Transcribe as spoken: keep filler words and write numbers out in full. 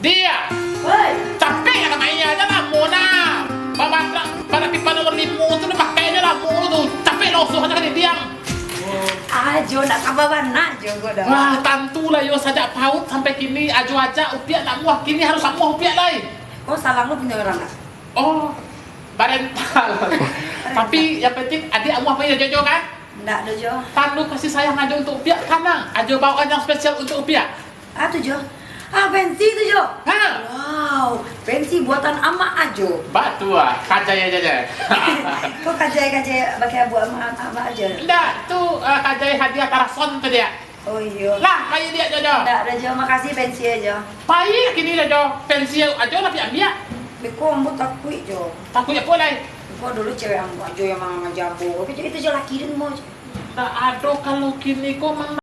Diam! Woi! Capek lah ka main, jan lamo nah. Babatrak, babatrak pipa nomor limo tu, dipakai jan lamo tu. Capek lah, osoh jan ka didiam. Ajo, ndak saba bana Ajo ko doh. Wah, tantulah yo, sajak paut sampai kini, Ajo ajak Upiak ndak amuah, kini harus amuah Upiak lai. Oh, salang lo punyo urang, nak? Oh, barental. Tapi yang penting adiak amuah pai jo Jo kan? Ndak doh, Jo. Tandu kasih sayang Ajo untuk Upiak, tanang. Ajo bawakan yang spesial untuk Upiak. Ah, tu, Jo. Ah, pensi tu, Jo. Ha. Wow, pensi buatan amak Ajo. Batua, kajai Ajo je. Kok kajai-kajai pakai buat amak, amak Ajo? Ndak, tu, eh, kajai hadiah tarason tu dia. Oh, iyo. Lah, pai diak, Jo, Jo. Ndak doh, Jo. Makasih pensi Ajo. Pai kini lah, Jo. Pensi Ajo lah piak ambiak. Beko ambo takuik, Jo. Takuik apo lai? Beko dulu cewek ambo Ajo yang mangaja ambo. Tapi itu Jo laki den mo, Jo. Ndak ado kalau kini ko mang-